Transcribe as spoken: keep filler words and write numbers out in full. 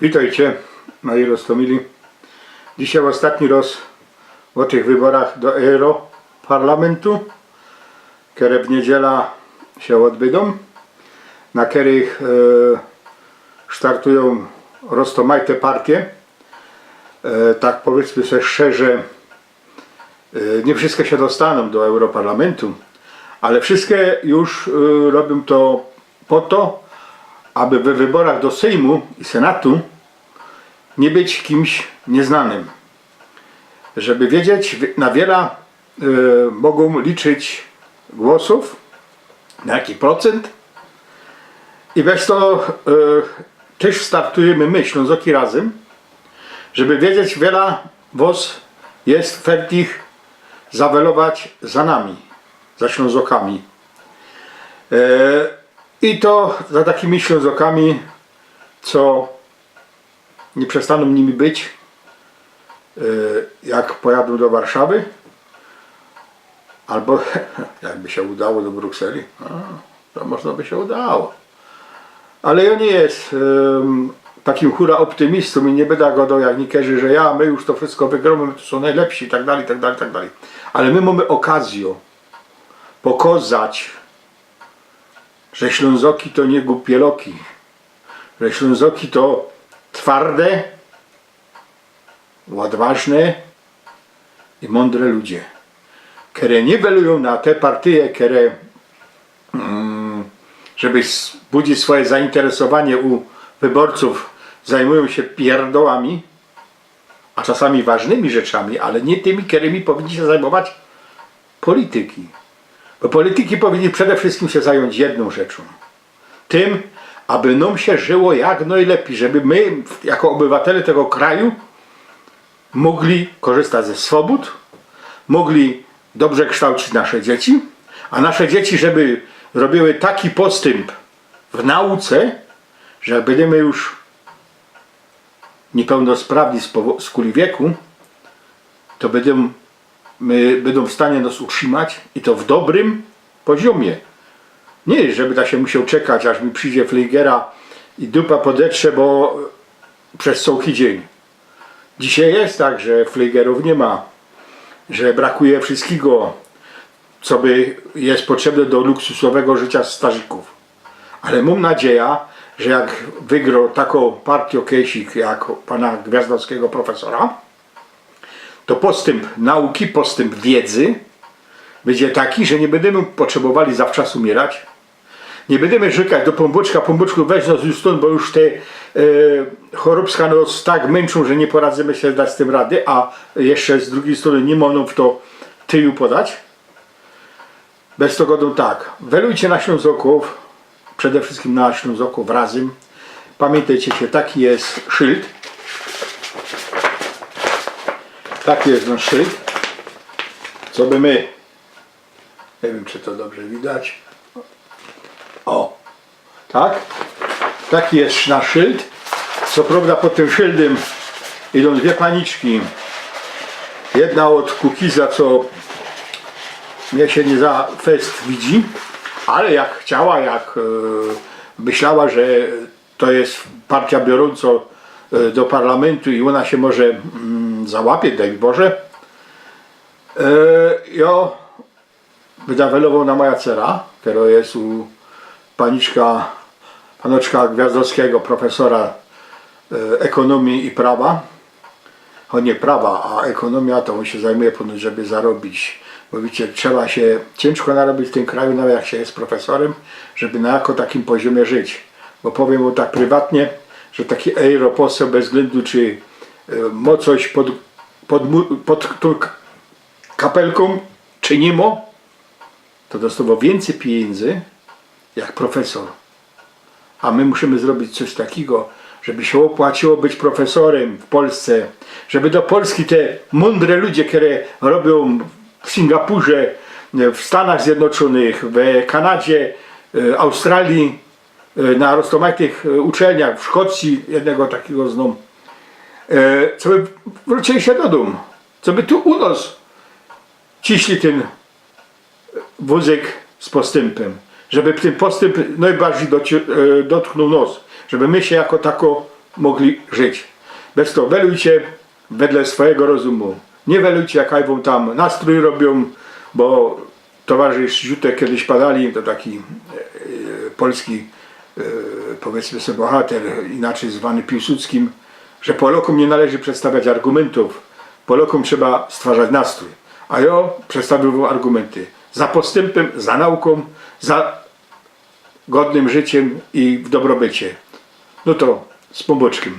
Witejcie, moji roztōmili. Dzisiej ôstatni roz ô tych wyborach do Europarlamentu, kere w niedziela sie ôdbydōm, na kerych e, startujōm roztōmajte partie. E, tak powiydzmy se szczerze, e, niy wszyjske sie dostanōm do Europarlamentu, ale wszyjske już e, robiōm to po to, aby we wyborach do Sejmu i Senatu niy być kimś niyznanym. Żeby wiedzieć, wi- na wiela e, mogōm liczyć głosōw, na jaki procynt. I bez to e, tyż startujymy my, Ślōnzoki Razym, żeby wiedzieć, wiela wos je fertich zawelować za nami, za Ślōnzokami. E, I to za takimi Ślōnzokami, co niy przestanōm nimi być, e, jak pojadōm do Warszawy, abo jakby sie udało do Brukseli, no, to może by sie udało. Ale jŏ niy jest em, takim hura ôptymistōm i niy byda gŏdoł jak niykerzy, że ja, my już to wszyjsko wygrōmy, my tu sōm nojlepsi i tak dalij, i tak dalij, i tak dalij. Ale my mōmy ôkazjõ pokŏzać, że Ślōnzoki to niy gupieloki, że Ślōnzoki to twarde, ôdważne i mōndre ludzie, kere niy welujōm na te partyje, kere mm, żeby wzbudzić swoje zainteresowanie u wyborcōw, zajmujōm sie pierdołami, a czasami ważnymi rzeczami, ale niy tymi, kerymi powinni sie zajmować polityki. Bo polityki powinni przede wszyjskim sie zajōńć jednōm rzeczōm. Tym, aby nōm sie żyło jak nojlepij, żeby my, jako ôbywatele tego kraju, mogli korzystać ze swobōd, mogli dobrze kształcić nasze dzieci, a nasze dzieci, żeby robiły taki postymp w nauce, że jak bydymy już niypełnosprawni z powo- z kuli wieku, to bydōm, my, bydōm w stanie nŏs utrzimać i to w dobrym poziōmie. Niy, żeby ta sie musioł czekać, aż mi przijdzie flyjgera i dupa podetrze, bo przez cołki dziyń. Dzisiej je tak, że flyjgerōw niy ma, że brakuje wszyjskigo, co by je potrzebne do luksusowego życia starzikōw. Ale mōm nadzieja, że jak wygrŏ takŏ partyjŏ kejsik jak pana Gwiazdowskigo profesora, to postymp nauki, postymp wiedzy bydzie taki, że niy bydymy potrzebowali zawczas umierać. Niy bydymy rzykać do Pōnbōczka: „Pōnbōczku, weź nŏs już stōnd, bo już te e, chorobska nŏs tak mynczōm, że niy poradzymy sie dać z tym rady”, a jeszcze z drugij strōny niy mōm w to tyju podać. Bez to gŏdōm tak, welujcie na Ślōnzokōw, przede wszyjskim na Ślōnzokōw Razym. Pamiyntejcie sie, taki je szyld. Taki je nasz szyld. Co by my, niy wiym, czy to dobrze widać. Ô, tak? Taki je nasz szyld. Co prŏwda pod tym szyldym idōm dwie paniczki. Jedna ôd Kukiza, co mie sie niy za fest widzi, ale jak chciała, jak e, myślała, że to je partyjŏ biorōnco e, do parlamentu i ôna sie może mm, załapie, dej Boże. E, jo, byda welowoł na moja cera, kerŏ je u paniczka, panoczka Gwiazdowskigo, profesora e, ekōnōmije i prawa. Ô niy prawa, a ekōnōmijŏ to ôn sie zajmuje ponōć, żeby zarobić. Bo wiycie, trzeba sie ciynżko narobić w tym kraju, nawet jak sie je profesorym, żeby na jako takim poziōmie żyć. Bo powiym wōm tak prywatnie, że taki europoseł bez wzglyndu czy e, mo coś pod, pod, mu- pod, pod kapelkōm, czy niy mo, to dostowoł wiyncyj pijyndzy jak profesor. A my musimy zrobić coś takigo, żeby sie ôpłaciło być profesorym w Polsce, żeby do Polski te mōndre ludzie, kere robiōm w Singapurze, w Stanach Zjednoczōnych, w Kanadzie, e, Australii, e, na roztōmajtych e, uczelniach, w Szkocji, jednego takigo znōm, e, co by wrōcili sie do dōm, co by tu u nŏs ciśli tyn wōzyk z postympym, żeby tyn postymp nojbardzij doci- e, dotknōł nŏs, żeby my sie jako tako mogli żyć. Bez to welujcie wedle swojigo rozumu. Niy welujcie, jak wōm tam nastro robiōm, bo towarzysz Ziutek kejś padali, to taki e, polski, e, powiydzmy sobie, bohater, inacij zwany Piłsudskim, że Polokōm niy należy przedstawiać argumyntōw, Polokōm trzeba stwarzać nastro. A jo przedstawiōm argumynty. Za postympym, za naukōm, za godnym życiym i w dobrobycie. No to z Pōnbōczkiym.